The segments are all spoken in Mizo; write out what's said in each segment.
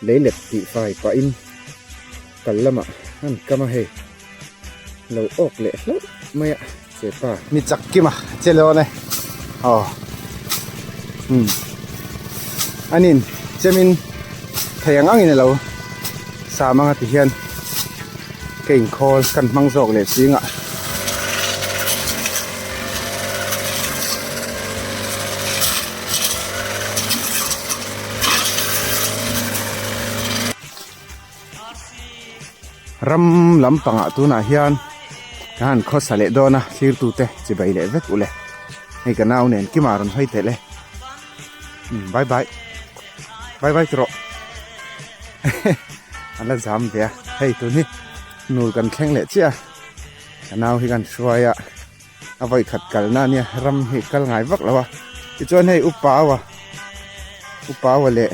Leilet tih fai pahin kal lamah an kam a hei lo awk leh hlauh mai a che pa. Mi chak kim a che dawn e aw umm an in chemin thei ang angin alo sam anga ti hian ka inkhawl kan hmang zawk leh chingah. Ram lampangah tunah hian ka han khawsa leh dawn a thlirtute chibai leh vek ule hei ka nau nen kima rawn hawi telh e umm bye bye bye bye tawh a la zam ve a hei tun hi nul kan thleng leh chiah a ka nau hi kan hruai a. A vawi khat kalna ania ram hi kal ngai vak lo a tichuan hei upaua upaua leh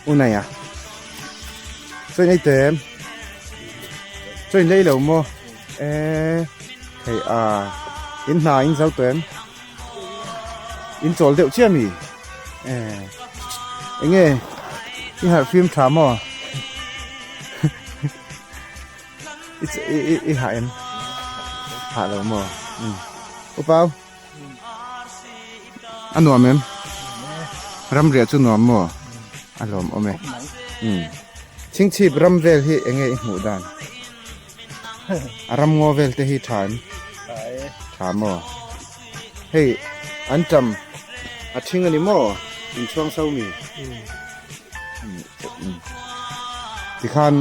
unaia chuan ei tem chuan lei lo maw eee hei a in hna in zo tawh em in chawl deuh chiah mi eee enge i harh fim tha maw. I i hah em? Hah lo maw? Umm. Upau? A nuam em? Ramriah chu nuam maw? A lawm awm e. Umm. Chhingchhip ram vel hi eng nge i hmuh dan? A ram ngaw vel te hi tha em? Tha maw? Hei an tam a thing a ni maw? Inchhuang so mi? Umm. Tikhan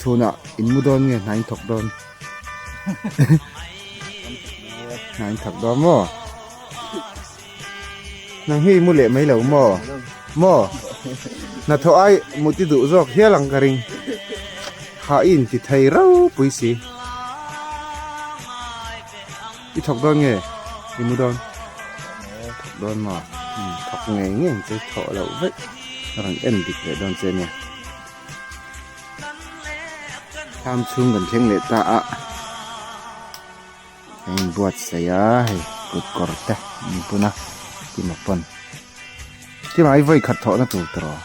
chhunah in mu dawn nge hna in thawk dawn? Hna in thawk dawn maw? Nang hi i mu leh mai lo maw? Maw? Hnathawh ai mut i duh zawk hial ang ka ring. Hah i inti thei ropui si. I thawk dawn nge? I mu dawn? Thawk dawn maw? Umm thawk ngei ngei ang che thawh loh vek a rawn en dik leh dawn che nia. Thlam chhung kan thleng leh ta a, a inbuatsaih a hei kut kawr te an bun a tima pawn tima i vawi khat thawhna tur tawh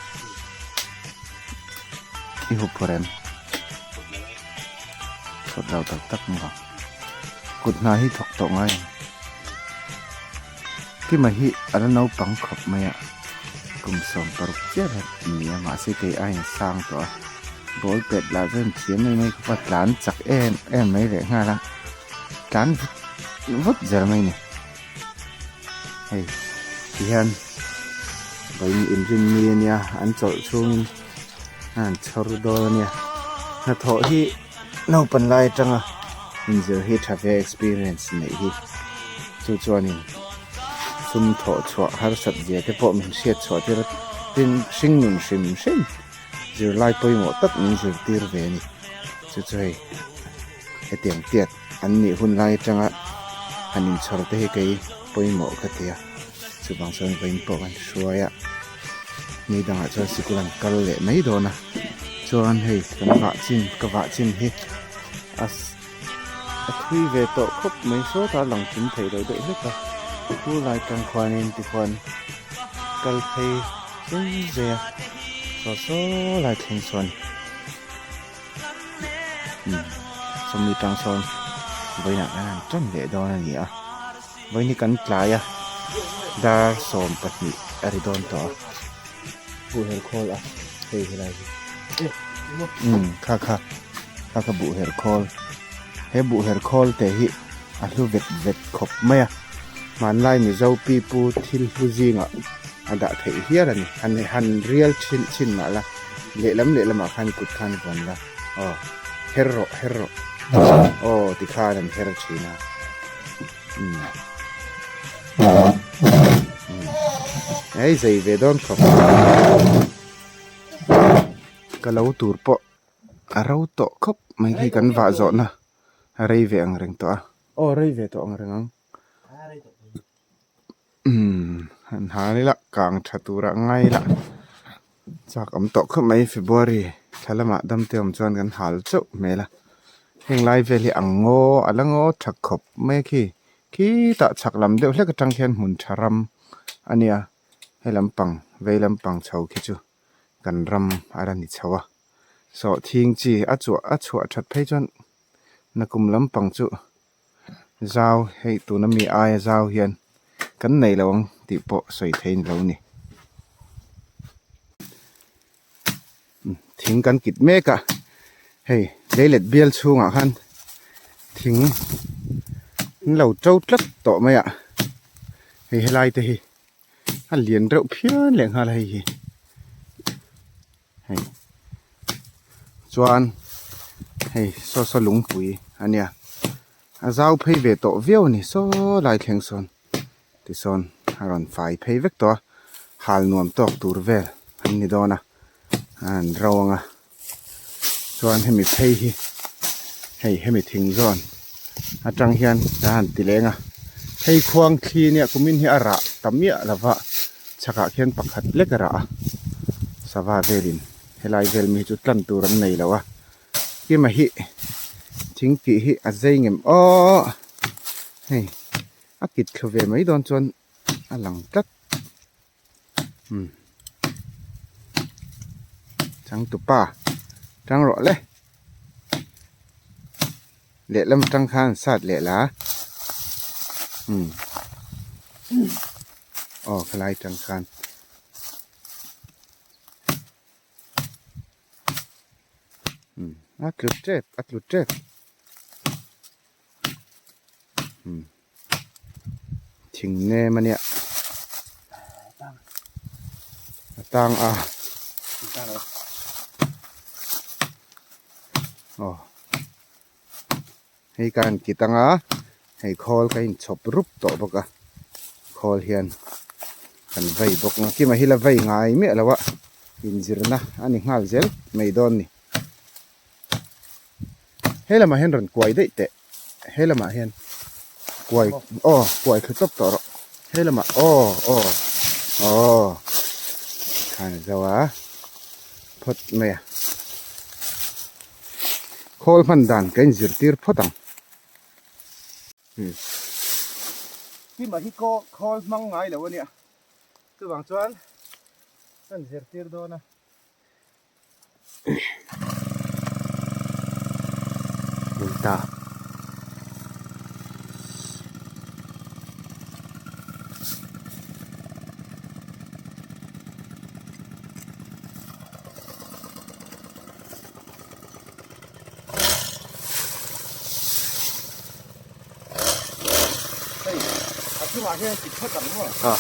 i hup phur em? Sawt lo tak tak maw? Kut hna hi thawk tawh ngai ang. Kima hi a la naupang khawp mai a, kum 16 chiah a ni a, mahse kei aiin a sang tawh a. Ball pet lah chuan thiam mai mai khawp a, tlan chak em em mai leh nghal a, tlan vut vut zel mai a ni. Hei tihian vawiin inrin mi a nia, an chawlh chhungin a han chhawr dawn a nia. Hnathawh hi naupan lai atanga inzir hi tha ve experience neih hi chu chuanin sum thawh chhuah harsat zia te pawh min hriat chhuah tir a tin hring nun hrim hrim zirlai pawimawh tak min zirtir ve a ni chu chu hei hetiang tiat an nih hun lai atanga han inchhawr te hi kei pawimawh ka ti a chuvang chuan vawiin pawh kan hruai a. Ni dangah chuan sikul an kal leh mai dawn a chuan hei kan vah chin ka vah chin hi a a thui ve tawh khawp mai sawtah a lang kim theih loh deuh hlek a chu lai tang khuanin tikhuan kal phei zui zui a saw saw lai thleng sawn umm sawmi tang sawn vawiinah khan an tan leh dawn a ni a. Vawiin hi kan tlai a dar 12 a ri dawn tawh a buh her khawl a hei helai hi umm kha kha kha kha buh her khawl he buh her khawl te hi a hlu vet vet khawp mai a hmanlai mizo pipu thil hlu zingah a dah theih hial a ni han han rial thin chhin mah la lehlam lehlamah khan kut khan vawn la aw her rawh her rawh aw tikhan an her thin a. Hei zei ve dawn khawp ka lo tur pawh a ro tawh khawp mai hi kan vah zawh na a rei ve ang reng tawh a aw rei ve tawh ang reng ang umm han hal ila kang tha tura ngai ila chak awm tawh khawp mai February thla lamah dam te awm chuan kan hal chauh hmel a heng lai vel hi ang ngaw a la ngaw tha khawp mai a khi khitah chhak lam deuh hlek atang khian hmun tha ram a nia he lampang vei lampang chho khi chu. Kan ram a la ni chho a, sawhthing chi a chhuah a chhuah that phei chuan nakum lampang chu zau hei tuna mi aia zau hian kan nei lo ang tih pawh sawi thei ni lo a ni. Thing kan kit mek a, hei leilet bial chhungah khan thing an lo to tlat tawh mai a, hei helai te hi a lian reuh phian leh nghal a hei hi hei chuan hei saw saw lungpui a nia a zau phei ve tawh viau a ni saw lai thleng sawn tisawn a rawn fai phei vek tawh a hal nuam tawk tur vel an ni dawn a a han ro ang a chuan hemi phei hi hei hemi thing zawn atang hian a han ti leng a hei khuang thli nia kumin hi a rah ta miah lo va chhakah khian pakhat lek a rah a sava velin helai vel mi chu tlan tur an nei lo a kima hi thing tih hi a zei ngem aww hei a kit thlu ve mai dawn chuan a lang tlat. Umm changtupa tang rawh le lehlam atang khan sat leh la umm aw khalai tang khan. Umm a tlu tep a tlu tep umm thing nem a nia a tang a aw hei ka han ti tang a hei khawl ka inchhawp rup tawh bawk a khawl hian kan vei bawk ang kima hi la vei ngai miah lo a inzirna a ni nghal zel mai dawn a ni he lamah hian rawn kuai daih teh he lamah hian kuai aw kuai thlu tawp tawh rawh he lamah aw aw aw khan a zo a phawt mai a. Khawl hman dan ka inzirtir phawt ang. Kima hi khawl hmang ngai lo a nia. Chuvang chuan ka inzirtir dawn a. Ta. Hei a chungah hian ti phawt ang maw? A.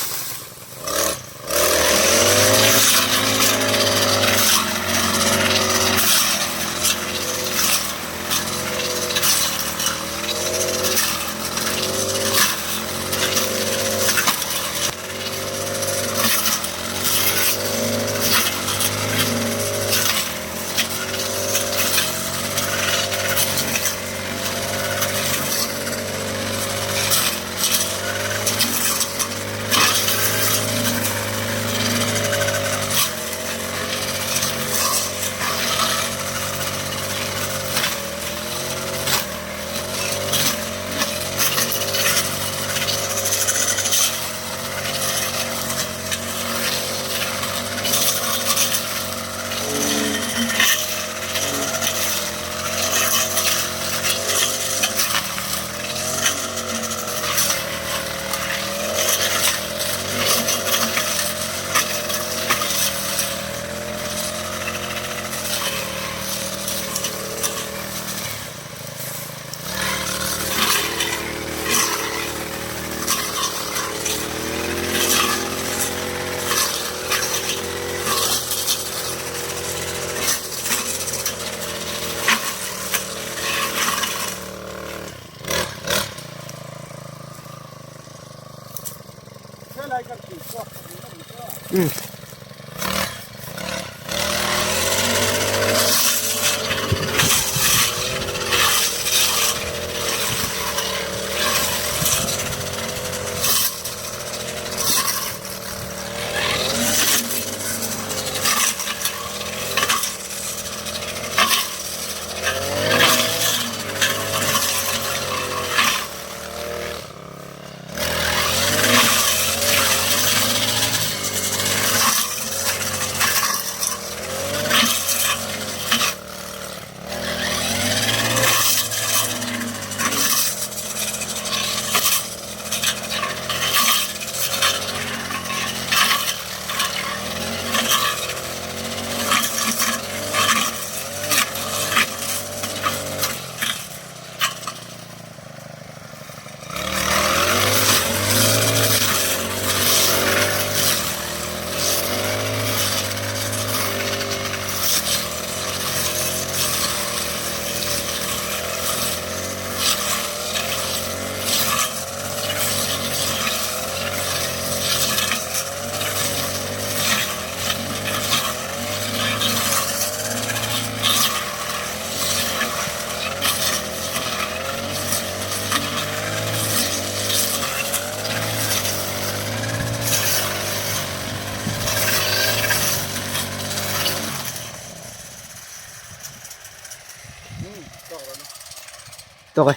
tawk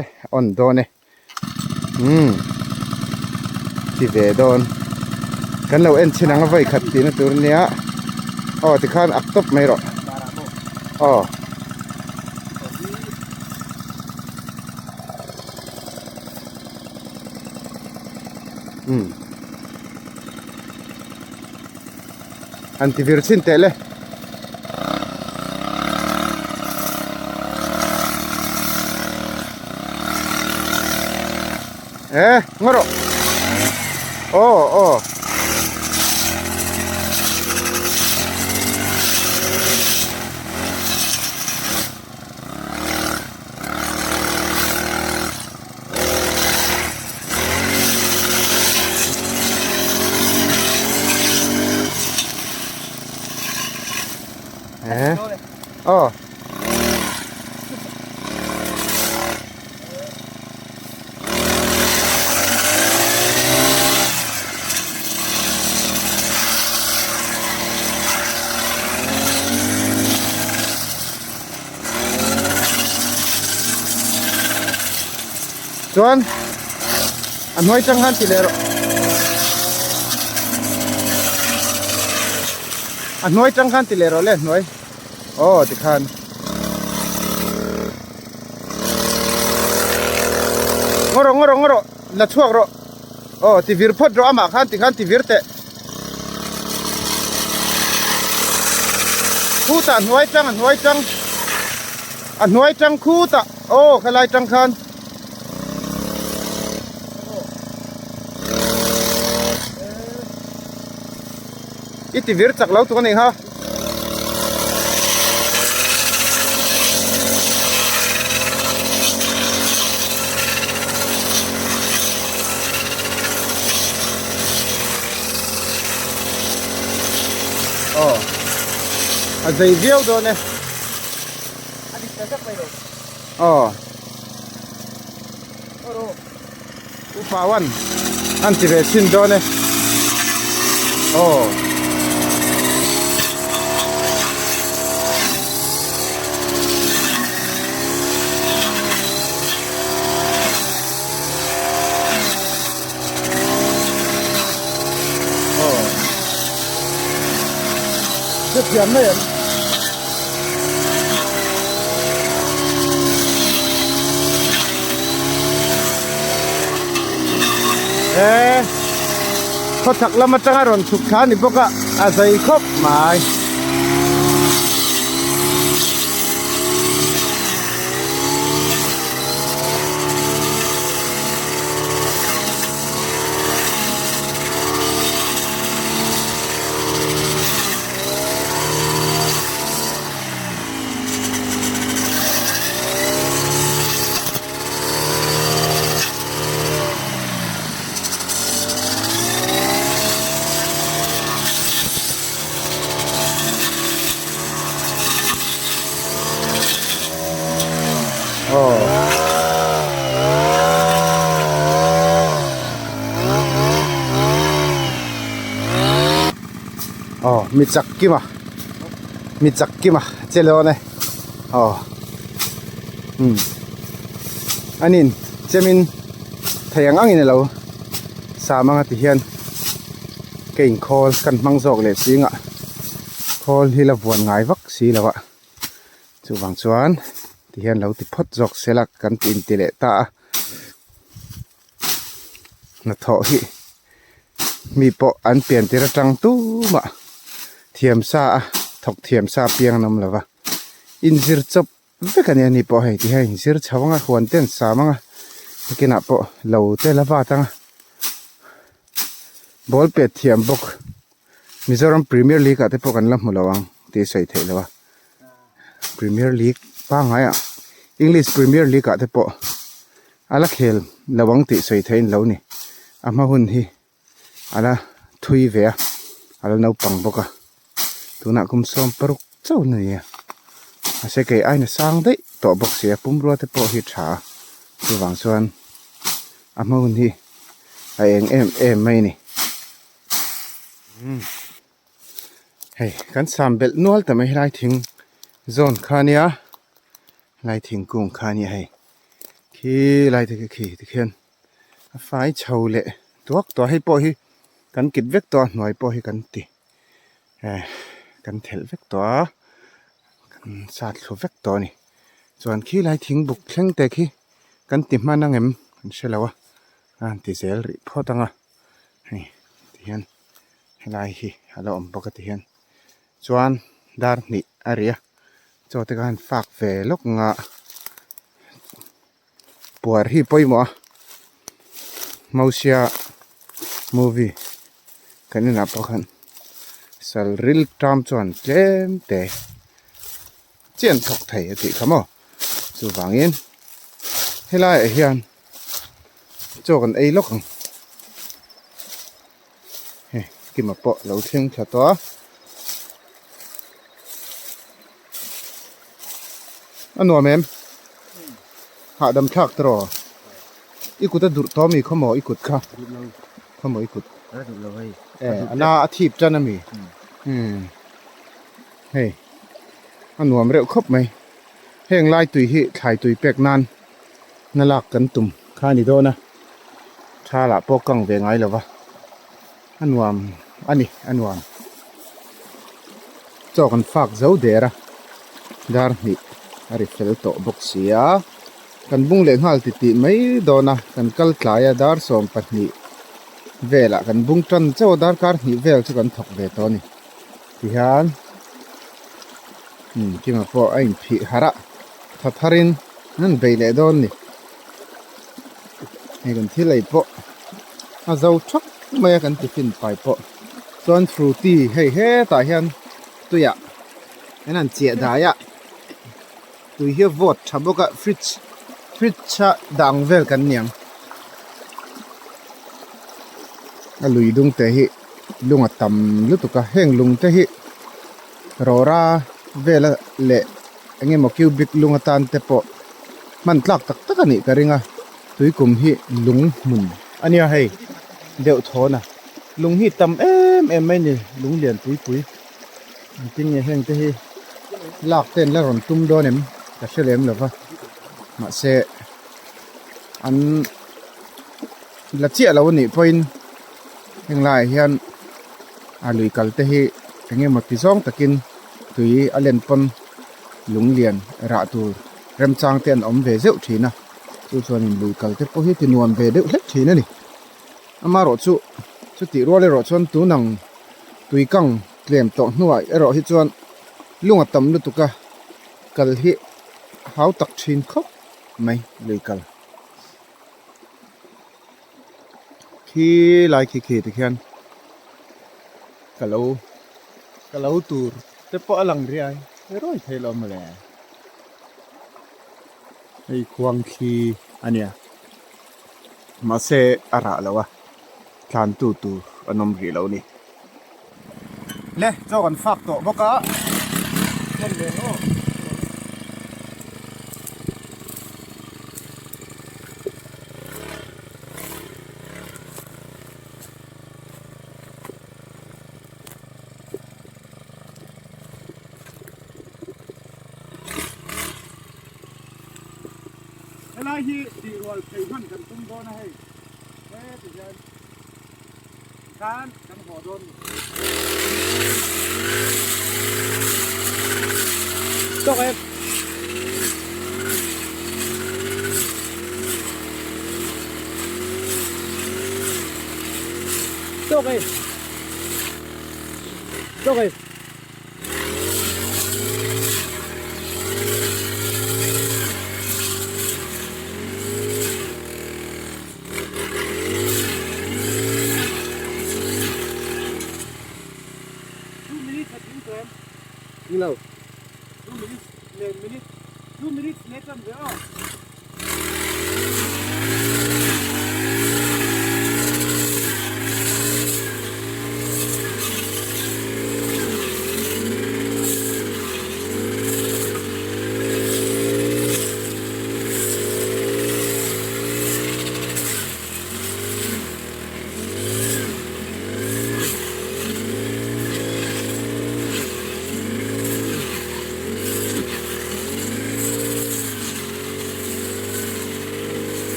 e. On dawn e. Umm ti ve dawn. Kan lo en chhin ang a vawi khat tihna tur ania. Aw tikhan ak tawp mai rawh. Aw. Umm. Han ti vir chhin teh le. Eh, ngaw rawh. Aw, aw. Eh. Oh. Chuan a hnuai tang khan ti leh rawh a hnuai tang khan ti leh rawh le hnuai aw tikhan ngaw rawh ngaw rawh ngaw rawh la chhuak rawh aw ti vir phawt rawh amah khan tikhan ti vir teh khutah hnuai tang a hnuai tang a hnuai tang khutah aw khalai tang khan. I ti vir chak lo tuk a nih kha. Aw a zei viau dawn e. A dik ta zak mai lo. Aw. Upa wan an ti ve chhin dawn e. Aw. Aw. Hrethiam mai em? Eee khawchhak lam atanga rawn chhuk thla a ni bawk a a zei khawp mai. Aw mi chak kima mi chak kima che dawn e aw umm anin chemin thei ang angin alo sam anga ti hian ka inkhawl kan hmang zawk leh zingah khawl hi la vuan ngai vak si lo a chuvang chuan ti hian lo ti phawt zawk se la kan ti inti leh ta a hnathawh hi mi pawh an pian tir atang tumah thiam sa a thawk thiam sa piang an awm lo va inzir chawp vek a ni a ni pawh hei ti hian inzir chho ang a huan te an sam ang a nakinah pawh lo te la vat ang a ball pet thiam bawk Mizoram Premier League ah te pawh kan la hmu lo ang tih a sawi theih loh a Premier League pangngai ah English Premier League ah te pawh a la khel lo ang tih sawi theih a ni lo ni a hma hun hi a la thui ve a a la naupang bawk a tunah kum 16 chauh a ni a mahse kei aina sang daih tawh bawk si a pumrua te pawh hi tha a chuvang chuan a hma hun hi a eng em em mai a ni. Hei kan sam belh nual ta mai helai thing zawn kha ania helai thingkung kha ania hei. Khi lai te khi khi tikhian a fai chho leh tuak tawh a hei pawh hi kan kit vek tawh a hnuai pawh hi kan ti eh kan thelh vek tawh a kan sat thlu vek tawh a ni chuan khi lai thing buk thleng te khi kan ti hman ang em kan hre lo a a han ti zel rih phawt ang a hei tihian helai hi a lo awm bawk a tihian chuan dar hnih a ri a chaw te kha han fak ve lawk ang a puar hi pawimawh a Mosia movie kan inah pawh khan sal ril tam chuan tlem te chian thawk thei a tih kha maw chuvangin helaiah hian chaw kan ei lawk ang hei kima pawh lo thleng thla tawh a a nuam em hahdam thlak te rawh i kut a durh tawh ami khawmaw i kut kha khawmaw i kut e a na a thip tan ami umm hei a nuam reuh khawp mai heng lai tui hi thlai tui pek nan na lak kan tum kha a ni dawn a tha lah pawh kang ve ngai lo va a nuam a ni a nuam chaw kan fak zo der a dar hnih a ri fel tawh bawk si a kan bung leh nghal titih mai dawn a kan kal tlai a dar 12 velah kan bung tan chauh a darkar hnih vel chu kan thawk ve tawh a ni tihian umm kima pawh a inphih harh a tha tharin an bei leh dawn ni hei kan thil ei pawh a zo thak mai a kan tiffin pai pawh chuan frooti hei hetah hian tuiah an han chiah dai a tui hi a vawt tha bawk a fridge fridge a dah ang vel kan niang a lui dung te hi lung a tam lutuk a heng lung te hi rawra vela leh eng emaw cubic lung atan te pawh hman tlak tak tak a nih ka ring a tuikum hi lung hmun a nia hei deuh thawn a lung hi tam em em mai a ni lung lian pui pui engtin nge heng te hi lak te an la rawn tum dawn em ka hre lem lo va mahse an la chiah lo a nih pawhin heng laiah hian a lui kal te hi eng emaw ti zawng takin tui a len pawn lung lian rah tur remchang te an awm ve zeuh thin a chu chuanin lui kal te pawh hi ti nuam ve deuh hlek thin a ni amaherawh chu chutih rual erawh chuan tunang tui kang tlem tawh hnuah erawh hi chuan lung a tam lutuk a kal hi hau tak thin khawp mai lui kal. Khi lai khi khi tikhian ka lo ka lo tur te pawh a lang riai riai thei lo mawle hei khuang thli a nia mahse a rah lo a tlan tu tur an awm rih lo a ni. Le chaw kan fak tawh bawk a. Helai hi tih rual phei hman kan tum dawn a hei heti hian khan kan haw dawn ni. Tawk em. Tawk em. Tawk em. Lo. 2 minutes leh minute 2 minutes leh tan ve aw.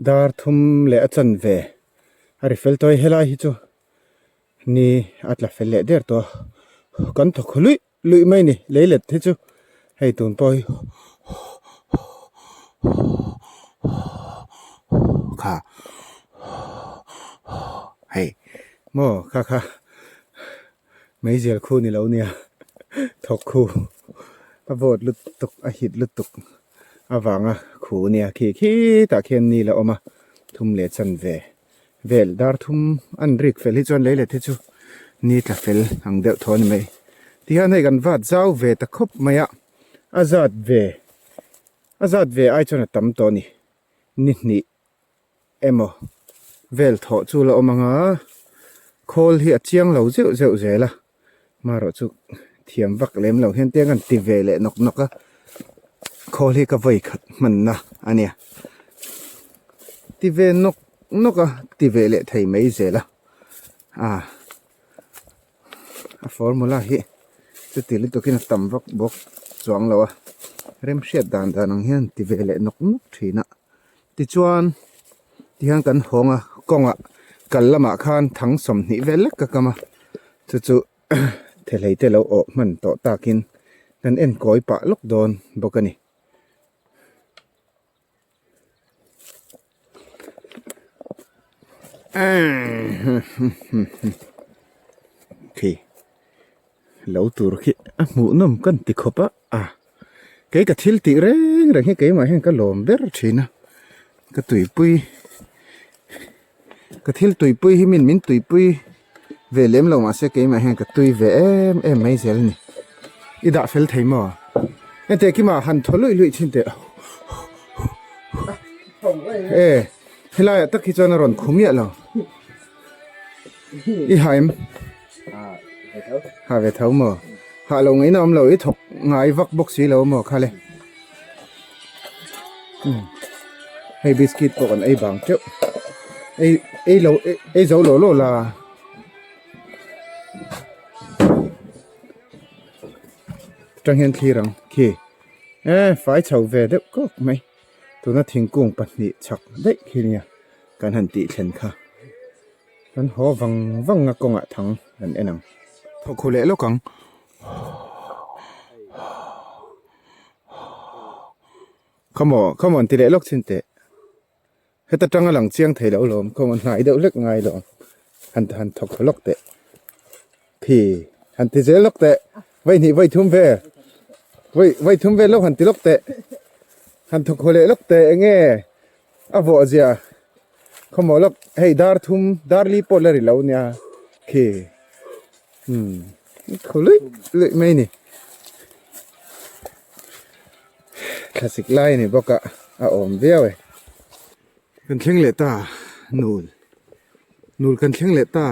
Dar thum leh a chanve a ri fel tawh a helai hi chu ni a tla fel leh der tawh a kan thawk luih luih mai a ni lei let hi chu hei tun pawh hi kha hei maw kha kha meizial khu ni lo nia thawk khu a vawt lutuk a hit lutuk avanga khu nia khi khitah khian ni la awm a thum leh chanve vel dar thum an rik fel hi chuan lei let hi chu ni tla fel ang deuh thaw a ni mai tihian hei kan vat zau ve ta khawp mai a a zat ve a zat ve ai chuan a tam tawh a ni ni hnih emaw vel thawh chu la awm ang a khawl hi a chiang lo zeuh zeuh zel a marawh chu thiam vak lem lo hian tiang an ti ve leh nawk nawk a khawl hi ka vawi khat hmanna a nia ti ve nawk nawk a ti ve leh thei mai zel a ah a formula hi chuti lutukin a tam vak bawk chuang lo a remhriat dan dan ang hian ti ve leh nawk nawk thin a. Tichuan tihian kan hawng a kawngah kal lamah khan thang sawmhnih vel lek ka kam a chu chu thehlei te lo awh hman tawh takin kan en kawi pah lawk dawn bawk a ni. Khi lo tur khi a hmuhnawm kan ti khawp a a kei ka thil tih reng reng hi keimah hian ka lawm ber thin a ka tuipui ka thil tuipui hi min min tuipui ve lem lo mahse keimah hian ka tui ve em em mai zel a ni i dah fel thei maw heti kima han thaw luih luih thin teh e helai ah tak hi chuan a rawn khu miah lo i haim. Ha ve tho maw? Ha lo ngaihna awm lo i thawk ngai vak bawk si lo maw kha le. Hei biscuit pawh kan ei bang teuh. Ei ei lo ei zo lo lo la. Tang hian thlir ang khi. E fai chho ve deuh kawk mai. Tuna thingkung pahnih chak daih khi nia kan han tih thlen kha. Kan haw vang vang a kawngah thang kan en ang. Thawk hu leh lawk ang. Come on, come on ti leh lawk chhin teh. Heta tanga lang chiang thei lo lawm, come on hnai deuh hlek ngai lo. Han han thawk hu lawk teh. Khi han ti zel lawk teh. Vai hnih vai thum vel. Vai vai thum vel lawk han ti lawk teh. Han thawk hu leh lawk teh enge a vawh zia. Khawmaw lawk hei dar thum dar li pawh la ri lo nia khi umm khaw luih luih mai a ni thlasik lai a ni bawk a a awm viau e kan thleng leh ta nul nul kan thleng leh ta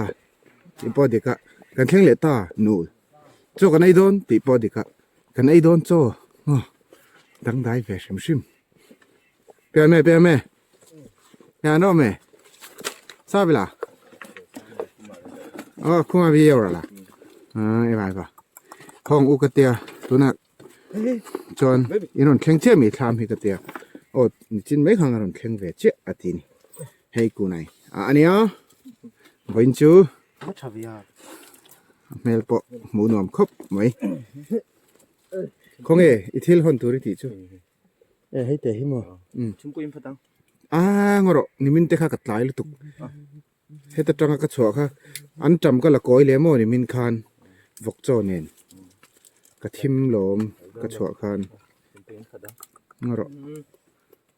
tih pawh a dik a kan thleng leh ta nul chaw kan ei dawn tih pawh a dik a kan ei dawn chaw aw dangdai ve hrim hrim pian e pian e. Nhà nó mẹ. Sao vậy là? Ờ, không ai biết rồi là. À, em ai vào. Không u cái tia, tụi nó chọn in on khen che mi thlam hi ka tia. Ô, chin mấy khang ron khen về che a ti ni. Hei ku này. À ania. Voin chu. Hmel pawh hmuh nuam khawp mai. Khawnge i thil hawn tur i tih chu. E hei te hi maw um chhungkaw in phat ang a ngaw rawh nimin te kha ka tlai lutuk heta tanga ka chhuah kha an tam ka la kawi leh maw nimin khan vawk chaw nen ka thim lawm ka chhuah khan ngaw rawh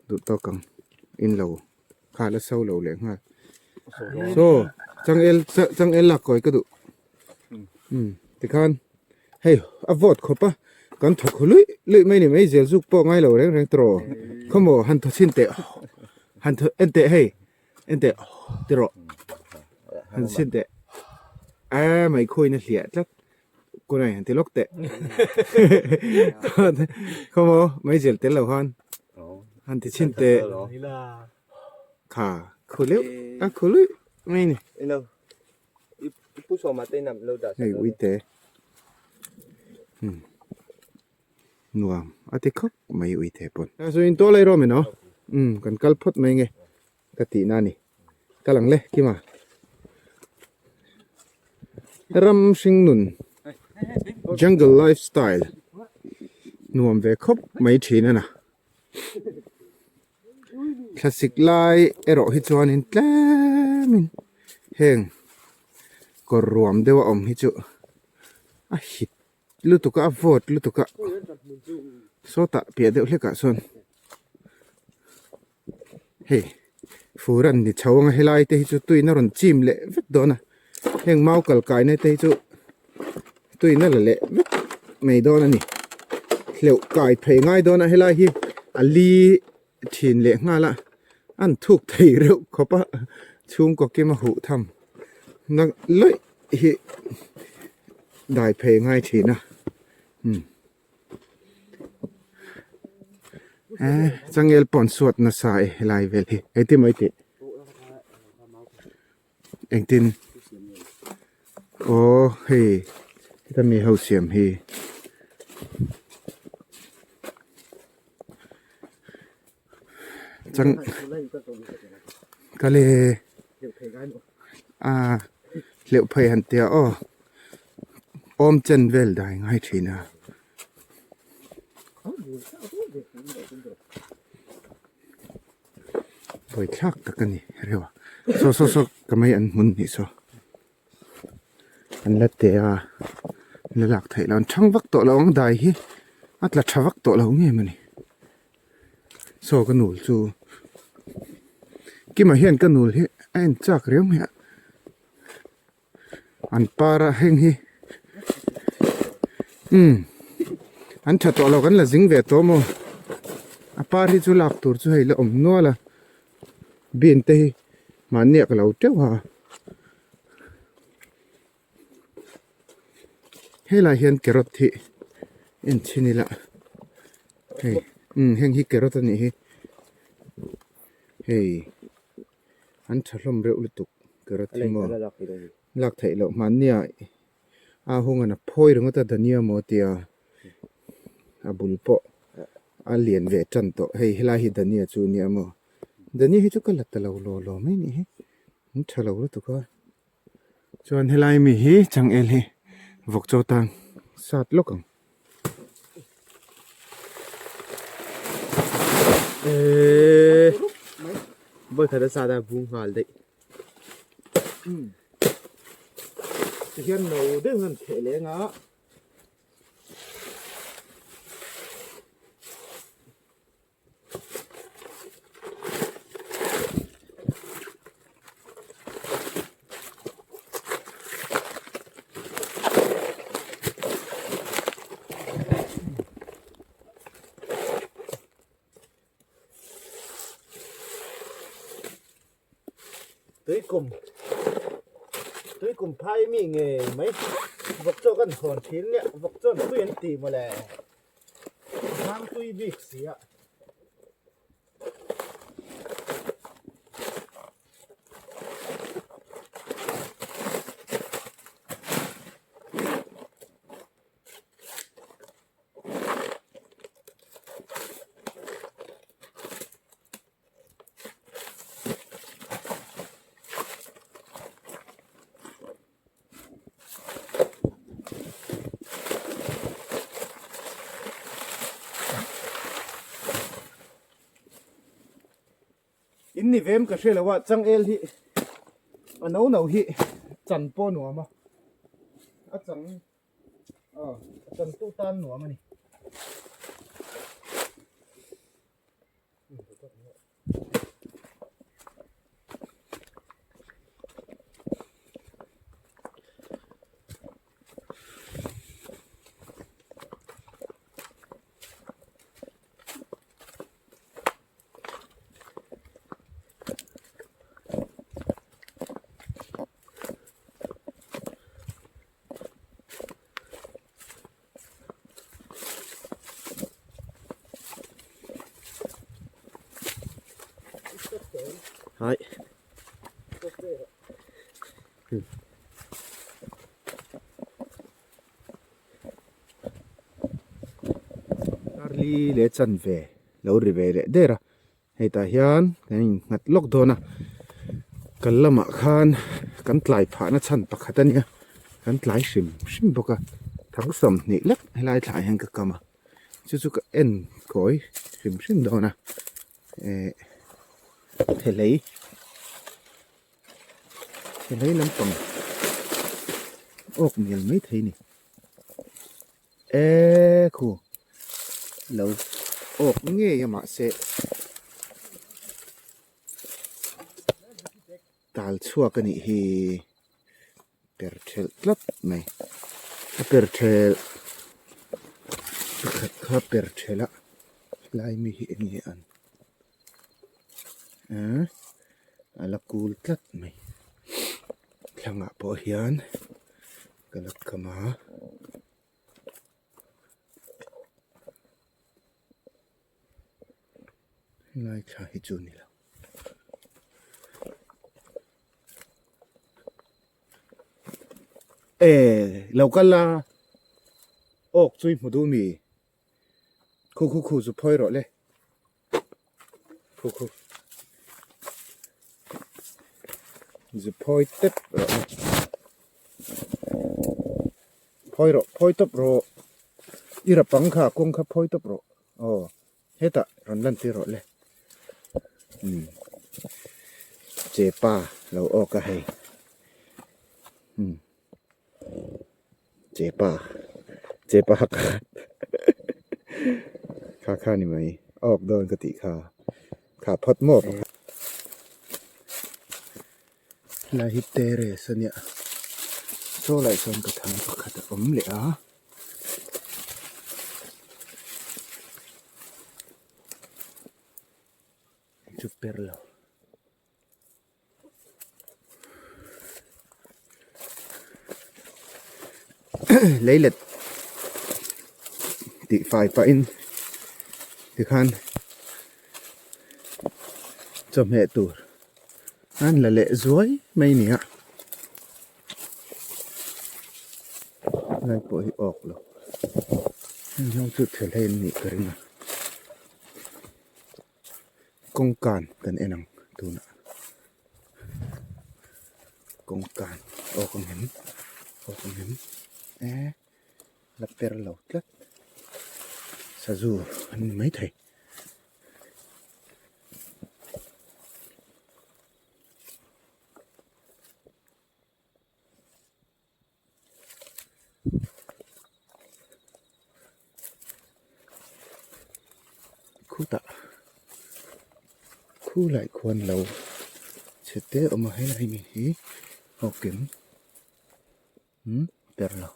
duh tawk ang in lo kha la so lo leh nghal saw changel changel lak kawi ka duh um tikhan hei a vawt khawp a kan thawk haw luih luih mai ni mai zel zuk pawh ngai lo reng reng tawh khawmaw han thaw chhin teh han thaw en teh hei en teh ti rawh han chhin teh a mai khawiin a hliah tlat kunai han ti lawk teh khawmaw mai zel tel lo khan han ti chhin teh kha khu leuh a khu luih mai ni. Hei uite nuam a ti khawp mai uite pawn. A sawi in tawh lai rawh min aw kan kal phawt mai nge. ka tihna a ni. Ka lang le Kima. Ram hring nun jungle lifestyle nuam ve khawp mai thin a na. Thlasik lai erawh hi chuanin tlemin heng kawr ruam deuh a awm hi chu a hit lutuk a a vawt lutuk a sawtah piah deuh hlek ah sawn hei fur an ni chho ang a helai te hi chu tuiin a rawn chim leh vek dawn a heng mau kal kaina te hi chu tuiin a la leh vek mai dawn a ni hleuh kai phei ngai dawn a helai hi a li thin leh nghal a an thuk thei reuh khawp a chhungkaw kim a huh tham na lawih hi dai phei ngai thin a umm eh changel pawh an suat nasa e helai vel hi engtin mai tih engtin aw hei heta mi ho siam hi. Chang kale a hleuh phei han tia aw awm chen vel dai ngai thin a. Buaithlak tak a ni reuh a saw saw saw ka mai an hmun nih saw an la teh a an la lak theih loh an thang vak tawh lo ang dai hi a tla tha vak tawh lo nge mawni saw ka nul chu Kima hian ka nul hi a en chak riau mai a an par a heng hi umm an tha tawh lo kan la zing ve tawh maw a par hi chu lak tur chu hei la awm nual a bean te hi mahni ah ka lo teuh a helai hian carrot hi en chhin ila hei umm heng hi carrot a nih hi hei. An tha hlawm reuh lutuk carrot hi maw lak theih loh hmannia a hungan a phawi ringawt a dhania maw tia a bul pawh a lian ve tan tawh hei helai hi dhania chu nia maw dhania hi chu ka la ta lo law law mai nih hi an tha lo lutuk a chuan helai mi hi changel hi vawk chaw tan sat lawk ang. Eeeee Vawikhat a sat a bung nghal daih. Umm tihian no deuh hian theh leng a. Tuikum tuikum phai mi ngei mai vawk chaw kan hawn thin nia vawk chuan tui an ti mawle. Hang tui bik si a. In ni vem ka hre lo a changel hi a no no hi chan pawh nuam a a chang aw a chan tu tan nuam a ni. Hai. Darli leh chanve lo ri ve leh der a. Hei tah hian kan innghat lawk dawn a, kal lamah khan kan tlai phahna chhan pakhat a nia, kan tlai hrim hrim bawk a, thang 20 lek helai thlahah hian ka kam a, chu chu ka en kawi hrim hrim dawn a, eh thelei thelei lampang awk mial maithei a ni. E khu lo awk ngei a mahse tal chhuak a nih hi per thelh tlat mai a per thelh pakhat kha per thelh a helai mi hi eng nge an ah a la kul tlat mai thlangah pawh hian. Ka la kam a. Helai thla hi chu a ni lo. E lo kal la awk chu i hmu duh mi khu khu khu chu phawi rawh le khu khu zu phawi tep rawh le phawi rawh phawi tawp rawh i rapang kha kawng kha phawi tawp rawh aw hetah rawn lan tir rawh le umm chepa lo awk a hei umm. Chepa chepa kha kha kha ni mai a awk dawn ka tih kha kha phawt maw pakhat helai hi terrace a nia saw lai sawn ka thang pakhat a awm leh a. Chu per lo. Leilet tih fai pahin tikhan chawhmeh tur an la leh zuai mai a ni a lai pawh hi awk lo heng ho chu thel hi an nih ka ring a. Kawngkan kan en ang tunah kawngkan awk ang em awk ang em eh la per lo tlat sazu an ni maithei. Khutah khu lai khuan lo chhe te a awm a helai mi hi a awk em umm ber lo.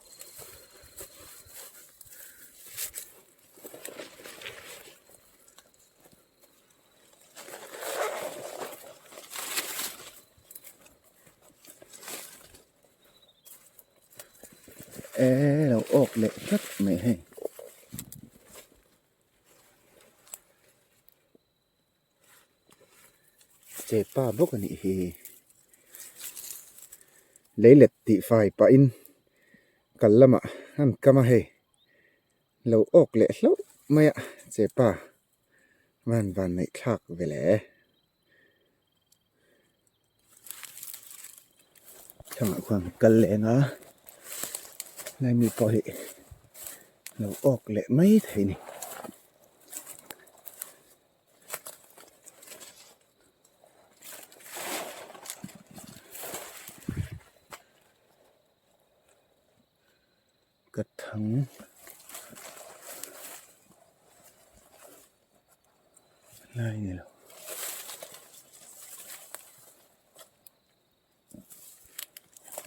E lo awk leh tlat mai hei chepa bawk a nih hi leilet tih fai pahin kal lamah an kam a hei lo awk leh hlauh mai a chepa van van neih thlak ve le. Thlalak khuan kal leng a lai mi pawh hi lo awk leh mai thei a ni. Ka thang lai ni lo.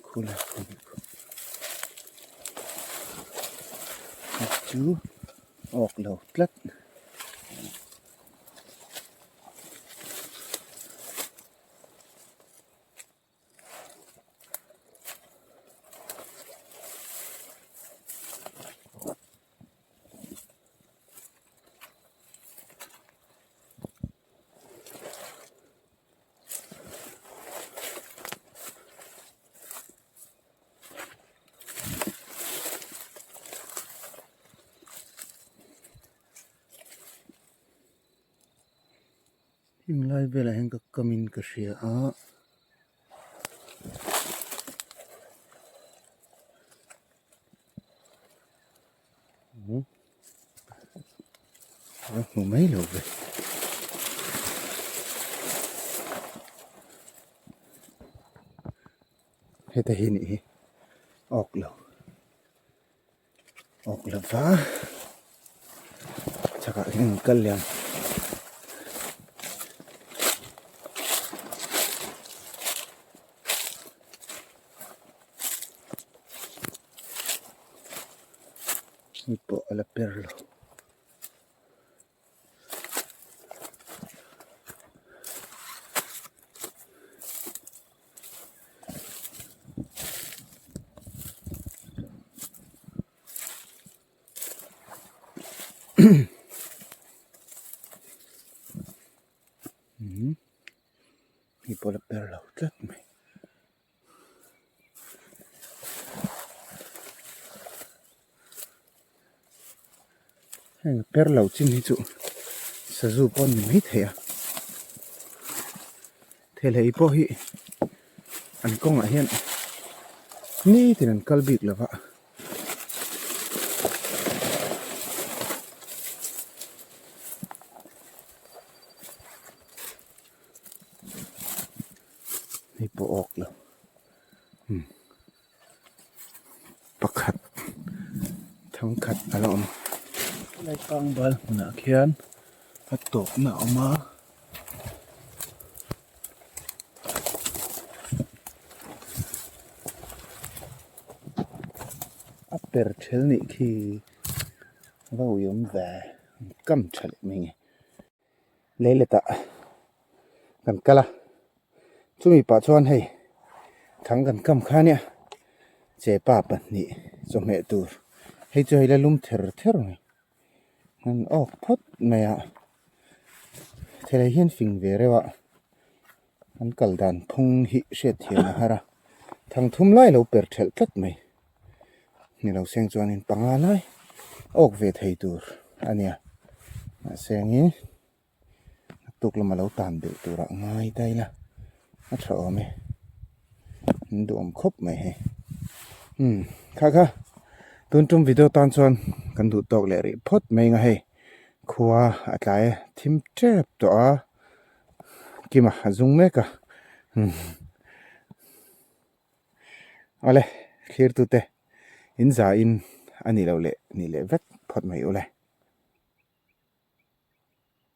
Khulai khum chu awk lo tlat. Heng lai velah hian ka kamin ka hria a. A hmu mai lo ve. Heta hi nih hi awk lo awk lo va chhakah hian an kal leh ang. Hei pawh a la per lo. Hei pawh a la per lo tlat mai. Heng per lo chin hi chu sazu pawh a ni mai thei a thilhei pawh hi an kawngah hian nitin an kal bik lo va. Hei pawh awk lo umm pakhat thangkhat a la awm helai pangbal hmunah khian a tawpna a awm a. A per ṭhel nih khi va ui awm ve an kam ṭha leh mai nge. Leiletah kan kal a chumi pah chuan hei thang kan kam kha nia chepa pahnih chawhmeh tur hei chu hei la lum ther ther mai an awk phawt mai a thelai hian fing ve reuh a an kal dan phung hi hriat thiam a har a thang thum lai lo per thelh tlat mai ni lo seng chuanin panga lai awk ve thei tur a nia mahse engin tuk lama lo tan belh turah ngai ta ila a tha awm e an duhawm khawp mai hei umm kha kha tun tum video tan chuan kan duh tawk leh rih phawt mai ang a hei khua a tlai a thim tep tawh a kima a zung mek a umm. Awle thlir tute in za in a nih loh leh nih leh vek phawt mai ule.